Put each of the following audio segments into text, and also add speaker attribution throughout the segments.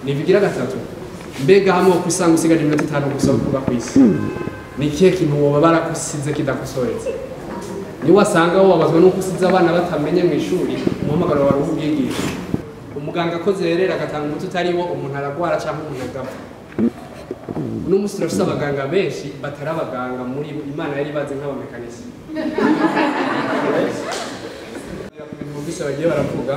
Speaker 1: Nibigira gatatu, mbega hamwe wo kwisanga usigaje iminota 5 gusa kuba kwisi, ni ikihe kintu woba barakusize kidakosoretse? Ni wasanga wabazwa nuko usize abana batamenye mu ishuri, umuhamagaro wawe ubwigisha. Umuganga akoze yerera agatanga umuti utari wo, umuntu aragwara cyangwa umuntu agapfa. Uno munsi turafise abaganga benshi batari abaganga muri bo, Imana yari ibaze nk'abamekanisi. Bumvise bagiye baravuga.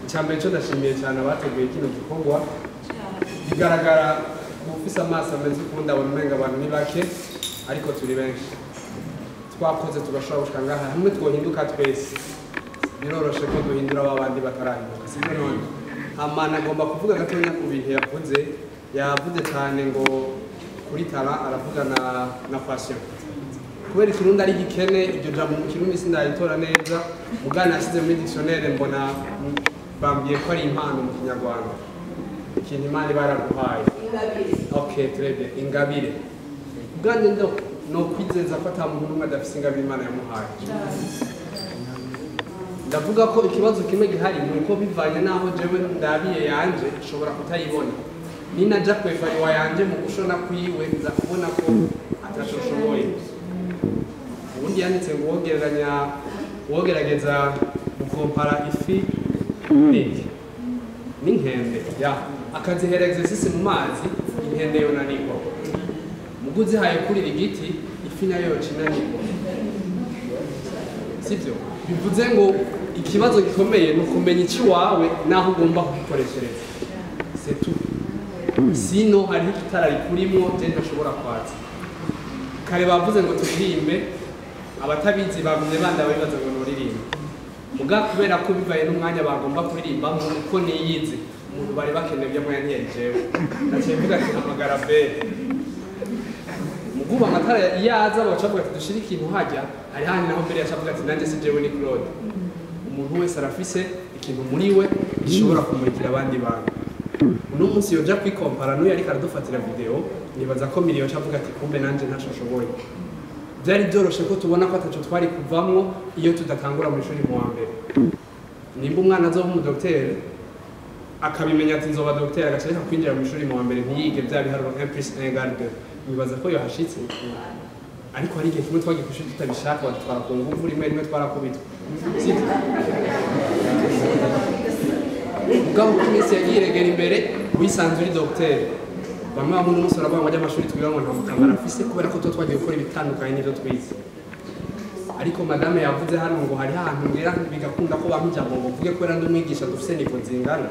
Speaker 1: Icya mbere cyo ndashimiye cyane abateguye kino gikorwa. Bigaragara ufise amaso ameze ukundi abona umenga abantu ni bake, ariko turi benshi. Twakoze tugashobora gushika ngaha. Hamwe twohinduka twese, biroroshe ko duhindura aba bandi batarahinduka, sibyo? None hamana agomba kuvuga gatonya ku bintu yavuze. Yavuze cyane ngo kuri talent, aravuga na passion. Kubera Ikirundi ari gikene, iryo jambo mu Kirundi sindaritora neza. Mugana yashyize muri dictionnaire, mbona bambwiye ko ari impano mu Kinyarwanda, ikintu Imana iba yaraguhaye. Okay, très bien, ingabire. Ubwanjye ndo no kwizeza ko ata muntu n'umwe adafise ingabire Imana yamuhaye. Ndavuga ko ikibazo kimwe gihari ni uko bivanye n'aho jewe ndabiye yanje nshobora kutayibona. Ninaja kwevariwa yanje mu gushona kwiwe, nza kubona ko ataco nshoboye. Ubundi yanditse ngo wogereranya, wogerageza gukompara ifi n'iki n'inkende ya akazihera exercice mu mazi, inkende yonanirwa. Mugu zihaye kurira igiti, ifi nayo yoca inanirwa, sibyo? Bivuze ngo ikibazo gikomeye ni ukumenya icy'iwawe n'aho ugomba kugikoreshereza, c'est tout. Sino hariho igitara rikurimwo je ntashobora kwatsa. Kare bavuze ngo turirimbe, abatabizi bagumye banda bibaza ngo nuririmbe. Muga kubera ko bivaye n'umwanya bagomba kuririmbamo, uko niyizi umuntu bari bakeneye ibyo mwanya ntiyari jewe, naciye mvuga ati hamagara bere. Muguba amatara iyo aza baca bavuga ati dushire ikintu hajya hari handi naho mbere yaca avuga ati nanjye si jewe, ni Claude. Umuntu wese arafise ikintu muri we gishobora kumurikira abandi bantu. Uno munsi yoja kwikompara n'uyu ariko aradufatira video, nibaza ko miliyo avuga ati kumbe nanje ntaco nshoboye. Byari byoroshe ko tubona ko ataco twari kuvamwo iyo tudatangura mu ishuri mu wa mbere. Nimba umwana azoba umudokiteri, akabimenya ati nzoba dogiteri, agaca areka kwinjira mu ishuri mu wa mbere, ntiyige bya biharuro 1 plus 1 égale 2, nibaza ko yohashitse. Ariko hari igihe kimwe twagiye kw'ishuri tutabishaka, badutwara ku nguvu, rimwe rimwe twarakubitwa, sibyo? Mugabo uko iminsi yagiye iregera imbere, wisanze uri dogiteri. Bamwe bamwe uno munsi baravuga ngo ajya amashuri twiga ngo nta mukamaro afise, kubera ko tuba twagiye gukora ibitandukanye n'ibyo twize. Ariko madame yavuze hano ngo hari ahantu ngera bigakunda ko bampa ijambo ngo mvuge, kubera ndi umwigisha, dufise niveau zingana.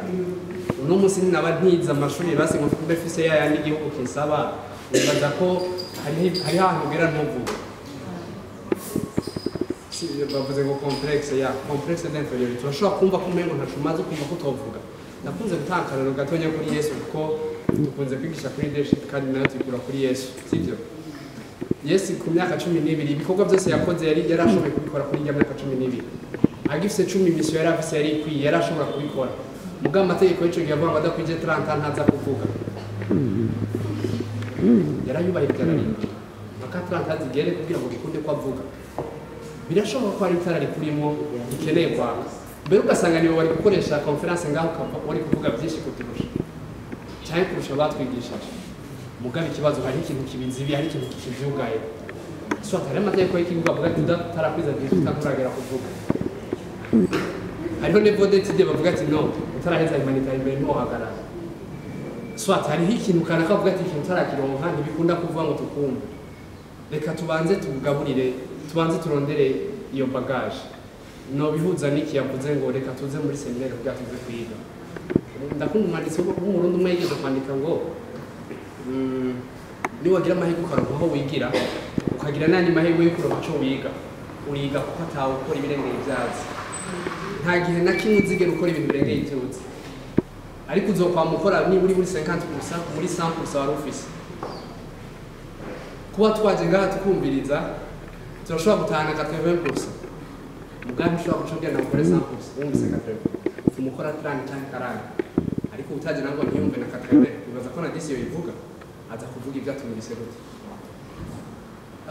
Speaker 1: Uno munsi ninaba ntize amashuri basi ngo mbe mfise ya yandi igihugu kinsaba, nibaza ko hari ahantu ngera ntuvuge. Bavuze ngo complexe ya complexe d'infériorité, urashobora kumva ko umengo ntaco umaze, kumva ko utovuga. Nakunze gutanga akarorero gatonya kuri Yesu, kuko dukunze kwigisha kuri leadership kandi nayo tuyikura kuri Yesu, sibyo? Yesu ku myaka 12, ibikorwa byose yakoze yari yarashoboye kubikora kuri ijya myaka 12. Agifise 10, mission yari afise yari ikwiye, yari ashobora kubikora. Mugabo amategeko y'ico gihe avuga ngo adakwije 30 ntaza kuvuga. Yarayubahirije, ararinda mpaka 30 zigere kugira ngo gikunde ko avuga. Birashoboka ko hari itara rikurimo rikeneye kwaka mbere, ugasanga niwe wari gukoresha conférence ngaho, ukava wari kuvuga byinshi kuturusha cyane kurusha abatwigishije. Mugabo ikibazo, hari ikintu kibizibi, hari ikintu kikivyugaye. Soit hari amategeko y'ikigo avuga ati utarakwiza byinshi utanturagera kuvuga. Hariho niveau d'étude bavuga ati no utaraheza humanitaire imbere ntiwohagarara. Soit hariho ikintu kanaka bavuga ati ikintu utarakironka ntibikunda kuvuga ngo tukumve. Reka tubanze tugaburire, tubanze turondere iyo bagage. No bihuza n'iki yavuze ngo reka tuze muri séminaire kugira tuze kwiga. Ndakunda umwanditsi w'Umurundi umwe yigeze kwandika ngo niwagira amahirwe ukaronka aho wigira, ukagira n'andi mahirwe yo kuronka ico wiga, uriga, kuko atawe ukora ibirengeye ivyazi. Nta gihe na kimwe uzigera ukora ibintu birengeye ivyo uzi, ariko uzokwama ukora niba uri muri 50% muri 100% wari ufise. Kuba twaje ngaha tukumviriza, turashobora gutahana 80%. Mugambi ushobora guca ugenda ukore 100% wumvise 80, ufuma ukora 30 canke 40. Ariko utaje nabwo ntiyumve na 80, bibaza ko na 10 yoyivuga, aza kuvuga ibyo atumvise gute?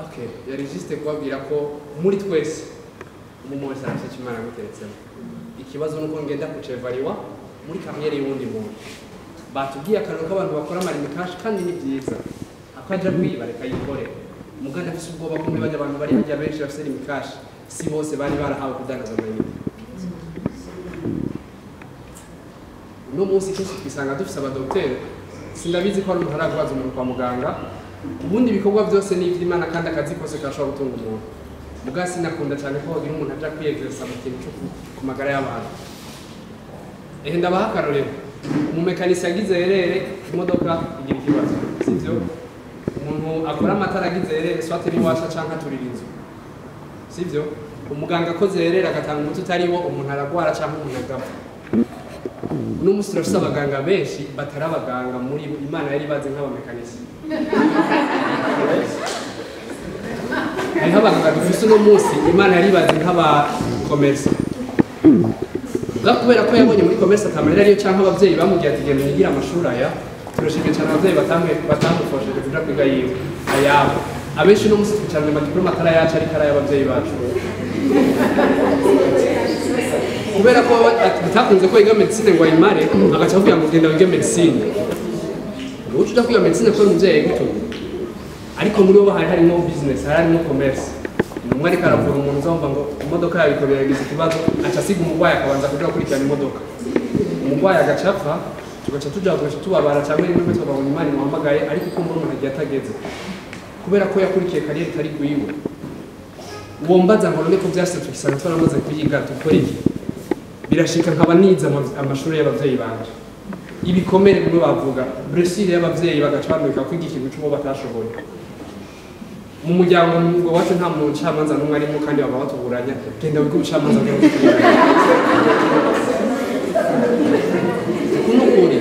Speaker 1: Okay, yari juste kubabwira ko muri twese umuntu wese arafite icyo Imana yamuteretsemo. Ikibazo nuko ngenda kucevariwa. muri carrière y'uwundi muntu. Batubwiye akarero k'abantu bakora amarimikashi kandi ni byiza, akaja kwiba reka yikore. Muganda afise ubwoba ko muri bajya abantu bari hajya benshi bafise rimikashi, si bose bari barahawe kudandaza amayinite. Uno munsi kenshi twisanga dufise abadokiteri, sindabizi ko ari umuntu aragwaza umuntu kwa muganga. Ubundi ibikorwa byose ni ivy'Imana kandi akazi kose karashobora gutunga umuntu. Muga sinakunda cyane ko hogira umuntu aja kwiyexersa mu kintu cyo ku magara y'abantu. Ehe, ndabaha akarorero. Umumekanisi yagize erere, imodoka igira ikibazo, sivyo? Umuntu akora amatara agize erere, soit niwasha canke aturira inzu, sivyo? Umuganga akoze erere agatanga umuti utari wo, umuntu aragwara canke umuntu agapfa. Uno munsi turafise abaganga benshi batari abaganga, muri bo Imana yari ibaze nk'abamekanisi. Hariho abaganga dufise uno munsi Imana yari ibaze nk'abakomersa. Kubera ko yabonye muri commerce atamahera ariyo, canke abavyeyi bamubwiye ati genda wigire amashuri aya. Turashimye cyane abavyeyi batamufashije kuja kwiga yiwe ayabo. Abenshi uno munsi twicaranye amadiplome atari ayacu ariko ari ay'abavyeyi bacu. Kubera ko bitakunze ko yiga medicine ngo ayimare, agaca avuga ngo genda wige medicine. Uca uja kwiga medicine kubera umuvyeyi yayigutumye, ariko muri bo hari harimo business, hari harimo commerce. Umwe ariko aravura umuntu, uzumva ngo imodoka yawe ikaba yagize ikibazo, aca asiga umurwayi akabanza kuja gukurikirana imodoka, umurwayi agaca apfa, tugaca tuja tugaca tubabara, cyangwa rimwe tukabona Imana imuhamagaye, ariko ukumva umuntu agiye atageze kubera ko yakurikiye carrière itari gwiwe. Uwo mbaza ngo none ko vyashitse tukisanga twaramaze kuyiga, dukora iki? Birashika nkaba nize amashuri y'abavyeyi banje, ibikomere bimwe bavuga blessure y'abavyeyi, bagaca bamurika kwiga ikintu c'uwo batashoboye. Mu muryango ngo wacu nta mucamanza n'umwe arimo, kandi baba batuburanya genda wige ubucamanza kugira ngo tuburanye. Uku ni ukuri.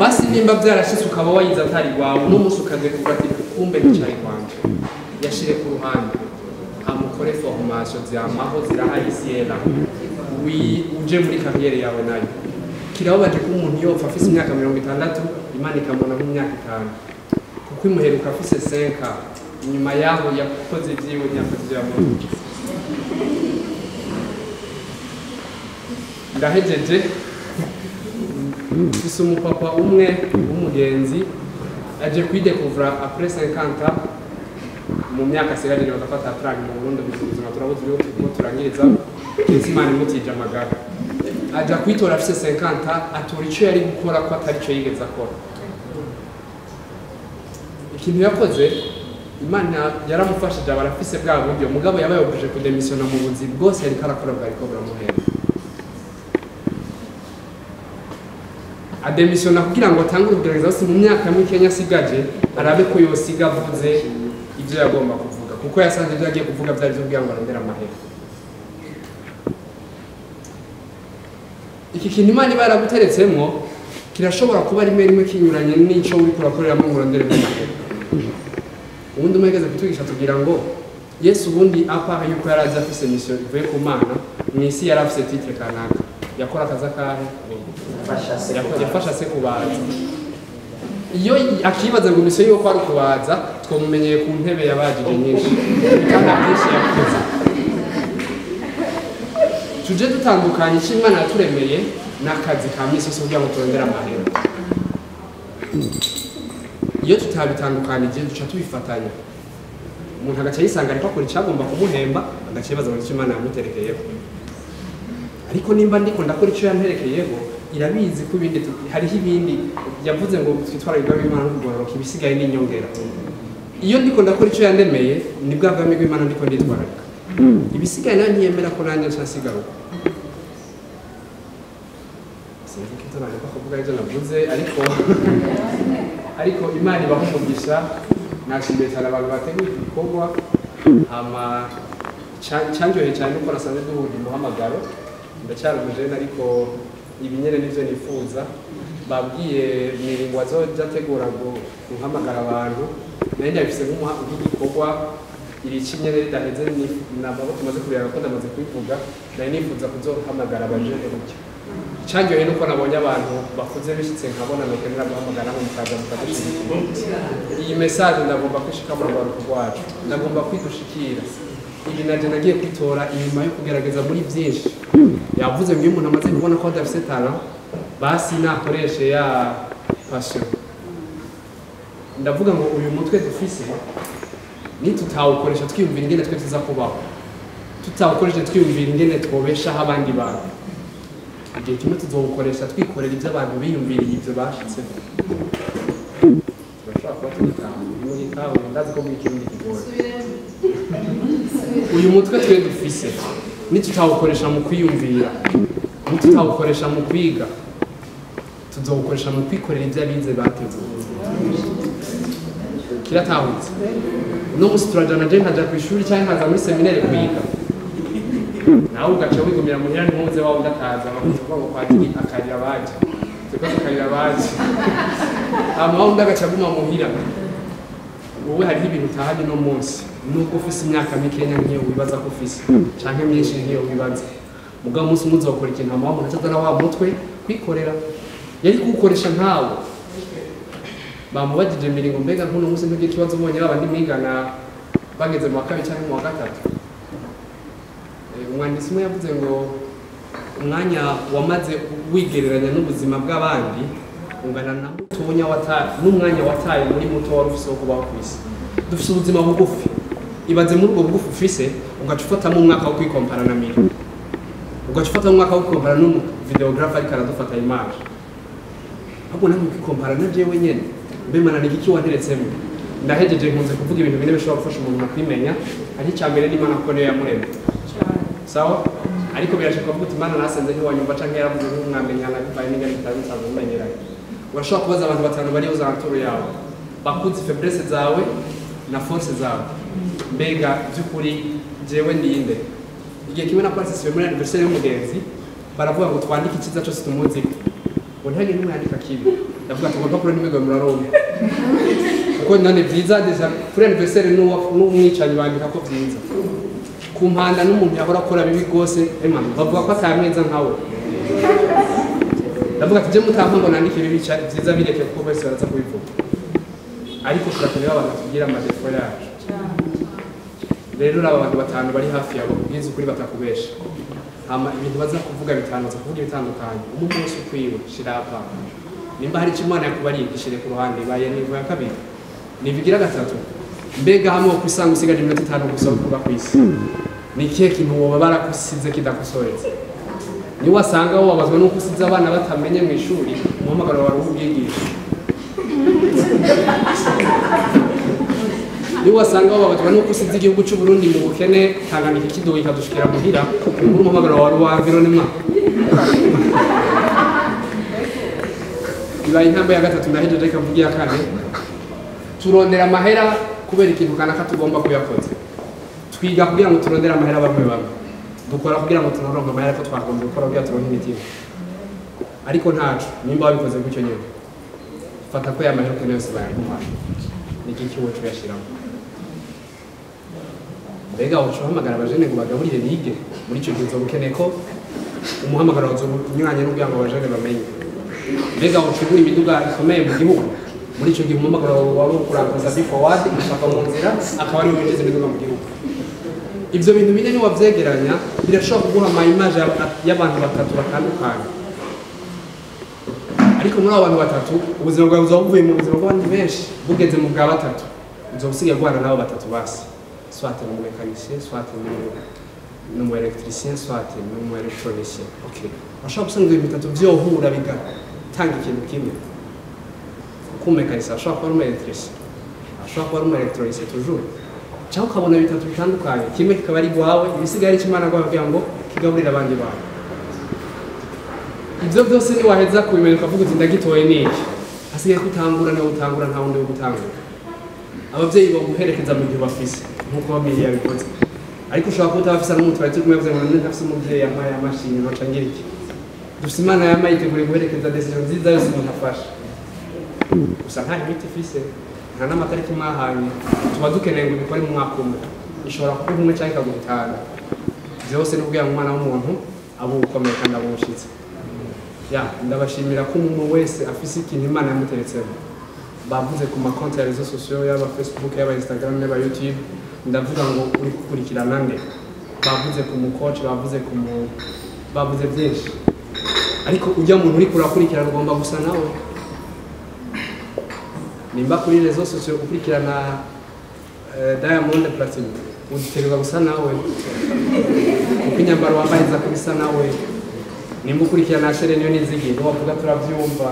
Speaker 1: Basi nimba byarashitse ukaba wayize atari iwawe, uno munsi ukadekura ati kumbe nicari kwanje, yashire ku ruhande, amukore formation zamaho zirahari siera uje muri carrière yawe nayo. Kirababaje ko umuntu yopfa afise imyaka 60, Imana ikamubona nk'imyaka 5, kuko imuheruka afise 5. Inyuma yaho yakoze ivyiwe, ntiyakoze ivyo yamuha. Ndahejeje. Mfise umupapa umwe w'umugenzi aje kwidekuvura après 50 ans, mu myaka asigaje bagafata plan mu Burundi. Ubuzima turabuzi turiko turangiriza, ndetse Imana imutije amagara, aja kwitora afise 50 ans, atora ico yari gukora ko atari ico yigeze akora. Ikintu yakoze, Imana yaramufashije aba arafise bwa buryo, mugabo yabaye obligé kudemisiona mu buzi bwose yariko arakora bwariko buramuhemba. Ademisiona kugira ngo atangure kugerageza hose mu myaka mikeya asigaje, arabe ko yosiga avuze ibyo yagomba kuvuga, kuko yasanze ibyo yagiye kuvuga byari byo kugira ngo arondere amahera. Iki kintu Imana iba yaraguteretsemwo kirashobora kuba rimwe rimwe kinyuranye n'ico uriko urakoreramo ngo urondere amahera. Ubundi umwe yageze kutwigisha tugira ngo Yesu ubundi à part yuko yari azi afise mission ivuye ku Mana, mu isi yari afise titre kanaka. Yakora akazi akahe? Yafasha se kubaza. Iyo akibaza ngo mission yiwe ko ari ukubaza, twamumenyeye ku ntebe yabajije nyinshi kandi byinshi yakoze. Tuje dutandukanye icyo Imana yaturemeye n'akazi ka misi yose kugira ngo turondere amahera. Iyo tutabitandukanije duca tubifatanya, umuntu agaca yisanga ariko akora icyagomba kumuhemba, agaca yibaza ngo icyo Imana yamuterekeyeho. Ariko nimba ndiko ndakora icyo yanterekeyeho, irabizi ko ibindi hariho ibindi yavuze ngo twitwara ubwami bw'Imana no kugororoka, ibisigaye ni inyongera. Iyo ndiko ndakora icyo yandemeye, ni bwa bwami bw'Imana ndiko nditwararika, ibisigaye nayo ntiyemera ko nanjye nca nsigaruka. Sinzi ko ibyo nagomba kuvuga ibyo navuze, ariko Imana ibaha umugisha. Nashimiye cyane abantu bateguye iki gikorwa. Hama cyanjyoheye cyane nuko nasanze duhuje umuhamagaro. Ndacyari umujene, ariko ibi nyene nivyo nifuza. Babwiye miringo azoja ategura ngo guhamagara abantu, nari ndabifise nk'igikorwa iri nyene ridaheze nabo tumaze kureba ko ndamaze kubivuga. Nari nifuza kuzohamagara abajene gutya. Icyanjyoheye nuko nabonye abantu bakuze bishitse, nkabona nokenera guhamagara nko mukaza mukadushigikira. Iyi message ndagomba kwishika mu rwaruko rwacu, ndagomba kwidushikira. Ibi naje nagiye kwitora inyuma yo kugerageza muri byinshi. Yavuze ngo iyo umuntu amaze kubona ko adafise talent, basi nakoreshe ya passion. Ndavuga ngo uyu mutwe dufise nitutawukoresha twiyumvira ingene twe tuza kubaho, tutawukoresha twiyumvira ingene twobeshaho abandi bantu, igihe kimwe tuzowukoresha twikorera ibyo abantu biyumviriye, ibyo bashitsemo. Turashobora kuba tubitaha muri kawe, ndazi ko muri kirundi kigoye. Uyu mutwe twe dufise nitutawukoresha mu kwiyumvira, nitutawukoresha mu kwiga, tuzowukoresha mu kwikorera ibyo abize bateguye. Kiratahutse? Uno munsi turajana, je nkaja ku ishuri cyangwa nkaza muri séminaire kwiga, nawe ugaca wigumira muhira, ntuze wawe udataza. Bakunze kuvuga ngo padiri akarira abaje, turiko tukarira abaje, hama wa wundi agaca aguma muhira. Wowe hariho ibintu utahanye uno munsi, nubwo ufise imyaka mikenya nk'iyo wibaza ko ufise, canke myinshi nk'iyo wibaza, mugabo umunsi umwe uzokora ikintu, hama wa muntu aca wa mutwe kwikorera yari kuwukoresha nkawe. Bamubajije miringo, mbega nk'uno munsi ntugire ikibazo ubonye babandi mwigana bageze mu wa kabiri cyangwa mu wa gatatu? Umwanditsi umwe yavuze ngo umwanya wamaze wigereranya n'ubuzima bw'abandi ungana na mutonya wataye n'umwanya wataye muri muto wari ufise wo kubaho ku isi. Dufise ubuzima bugufi. Ibaze muri ubwo bugufi ufise, ugaca ufatamo umwaka wo kwikompara na miri, ugaca ufatamo umwaka wo kwikompara n'umu vidéographe ariko aradufata image, ahubwo nawe ukikompara na jewe nyene. Mbe Mana, ni igiki wanteretsemo? Ndahejeje. Nkunze kuvuga ibintu bine bishobora gufasha umuntu mu kwimenya. Ari icya mbere n'Imana, kuko niyo yamuremye, sawa? Ariko birashobora kuvuga uti Imana nasenze ntiwanyumva, canke yaravuze ntimwamenyana, bivaye n'ingene mutari musanzwe mumenyeranye. Urashobora kubaza abantu batanu bari aux alentours yawe bakuzi faiblesse zawe na force zawe. Mbega by'ukuri jewe ndinde? Igihe kimwe na participé muri anniversaire y'umugenzi, baravuga ngo twandike icyiza cyose tumuziko, ngo ntihagire n'umwe yandika kibi. Ndavuga ati urupapuro n'imigo muraronka, kuko none byiza déjà kuri anniversaire n'umwicanyi bandika ko byiza, ku mpanda n'umuntu yahora akora bibi rwose, ema bavuga ko atamwiza nkawe. Ndavuga ati je mutampa ngo nandike ibibi, byiza bireke, kuko bose baraza kubivuga. Ariko turakenera abantu batubwira ama défauts yacu. Rero aba bantu batanu bari hafi yawe bakubwiza ukuri, batakubesha, hama ibintu baza kuvuga bitanu, baza kuvuga ibitandukanye, umwe wese ukwiwe shira apa. Nimba hari icyo Imana yakubariye, gishire ku ruhande. Ibaye niveau ya kabiri. Niveau igira gatatu: mbega hamwe wo kwisanga usigaje iminota 5 gusa yo kuba ku isi, ni ikihe kintu woba barakusize kidakosoretse? Niba wasanga wababazwa n'uko usize abana batamenye mu ishuri, umuhamagaro wawe w'ubwigisha. Niba wasanga wababazwa n'uko usize igihugu cy'u Burundi mu bukene, Tanganyika ikiduga ikadushikira muhira, uri umuhamagaro wawe wa environnement. Ibaye intambwe ya gatatu. Ndahejeje, reka mvuge iya kane. Turondera amahera kubera ikintu kanaka tugomba kuyakoza. Twiga kugira ngo turondere amahera bamwe bamwe, dukora kugira ngo tunaronke amahera, ko twagombye gukora kugira turonke imitima. Ariko ntaco, nimba wabikoze gutyo nyene, fata ko ya mahera ukeneye yose bayaguhaye, ni igiki woca uyashiramo? Mbega woca uhamagara abajene ngo bagaburire bige? Muri ico gihe uzoba ukeneye ko umuhamagaro uzoba unyuranye n'kugira ngo abajene bamenye. Mbega woca ugura imiduga ikomeye mu gihugu? Muri ico gihe umuhamagaro wari uwo kurangaza Be Forward ishaka mu nzira, akaba ariwe winjiza imiduga mu gihugu. Ivyo bintu bine niwavyegeranya, birashobora kuguha ama image y'abantu batatu batandukanye. Ariko muri abo bantu batatu, ubuzima bwawe buzoba buvuye mu buzima bw'abandi benshi bugeze mu bwa batatu. Uzoba usigaye guhana n'abo batatu, basi soit ni umumécanicien, soit ni umu électricien, soit ni umu électronicien. Okay, bashobora gusanga ibintu bitatu vyohura bigatanga ikintu kimwe, kuko umumécanicien ashobora kuba ari umu électricien, ashobora kuba ari umu électronicien toujours, cyangwa ukabona bitatu bitandukanye, kimwe kikaba ari gwawe, ibisigaye ari Imana gwawe kugira ngo kigaburire abandi bantu. Ibyo byose niwaheza kubimenya, ukavuga uti ndagitoye, ni iki hasigaye? Kutangura niwe utangura, nta wundi wo gutangura. Ababyeyi baguherekeza mu gihe bafise, nk'uko bamwe yabikoze, ariko ushobora kuba utabafise. N'umuntu twari turi kumwe yavuze ngo none ntafise umuvyeyi yampaye amashini, noca ngira iki? Dufise Imana yamaye, yiteguriye guherekeza décision nziza yose umuntu afashe. Gusa nta limite ifise, nta n'amatariki mwahanye. Tuba dukeneye ngo ubikore mu mwaka umwe, ishobora kuguha umwe cyangwa ikaguha 5. Byose ni ukugira ngo umwana w'umuntu abe ukomeye kandi abe ubushitse. Ya, ndabashimira ko umuntu wese afise ikintu Imana yamuteretsemo. Bavuze ku makonti ya réseaux sociaux, yaba Facebook, yaba Instagram, yaba YouTube. Ndavuga ngo uri gukurikirana nde? Bavuze ku mukoci, bavuze ku mu Bavuze byinshi, ariko ujya muntu uri kurakurikirana ugomba gusa nawe. Nimba kuri réseaux sociaux ukurikirana Diamond Platnumz, udutegereza gusa nawe, kuko inyambaro wambaye iza kuba isa nawe. Nimba ukurikirana Shere niyo nizigi, niwo wavuga turabyumva.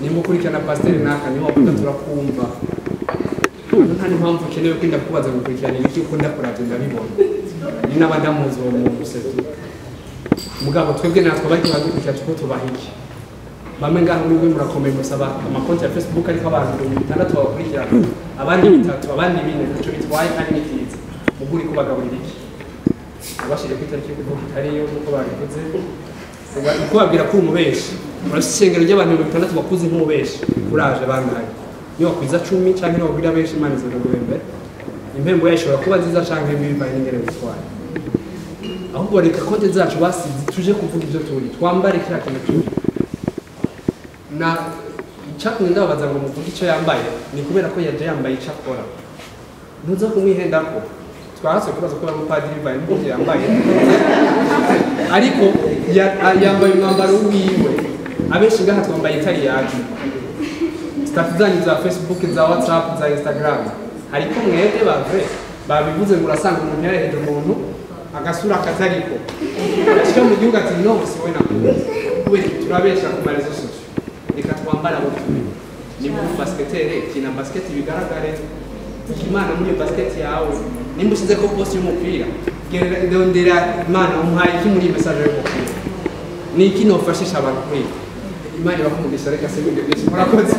Speaker 1: Nimba ukurikirana pasiteri naka, niwo wavuga turakumva. Nta n'impamvu ukenewe kwinda kubaza gukurikirana ibiki, ukunda kuravyo ndabibona, ni n'abadamuzi uwo muntu setu. Mugabo twebwe natwe bariko baradukurikira tuko tubaha iki? Bamwe ngaho mwebwe murakomeye, musaba amakonti ya Facebook, ariko abantu 6000 babakurikirana, abandi bitatu, abandi bine, ntaco bitwaye kandi ni vyiza. Muga uriko ubagaburira iki? Ubashije ku itariki yo kuvuka itariyo nk'uko babivuze, uko babwira ko uri umubeshi. Urafise isengero ry'abantu 60,000 bakuzi nk'umubeshi. Uraje bangahe? Niyo wakwiza 10 canke niyo wagwira benshi, Imana izoguhembera. Impembo yayo ishobora kuba nziza canke mbi bivanye n'ingene witwaye. Ahubwo reka konti zacu basize tuje kuvuga ibyo turi, twambare kiriya kintu turi. Na icyatumye ndababaza ngo muvuge icyo yambaye ni kubera ko yaje yambaye icyo akora, ntuza kumwihendako. Twahatse kubaza ko ari umupadiri bivaye n'ibyo yambaye, ariko yambaye umwambaro wiwe. Abenshi ngaha twambaye itari yacu. Statut zanyu za Facebook, za WhatsApp, za Instagram, hariko mwebwe bave babivuze ngo urasanga umuntu yareheje umuntu agasura katariko, ashika mu gihugu ati: "No, si wowe nakunze." Kubera iki turabesha ku ma réseaux sociaux? Reka twambare abo turi. Nimba uri basketteur, kina basket bigaragare Imana muri iyo basket yawe. Nimba ushize ko post y'umupira, rondera Imana. Umuhaye iki muri iyi message y'umupira? Ni iki nofashisha abantu kuri Imana ibaha umugisha. Reka se ibindi byinshi, murakoze.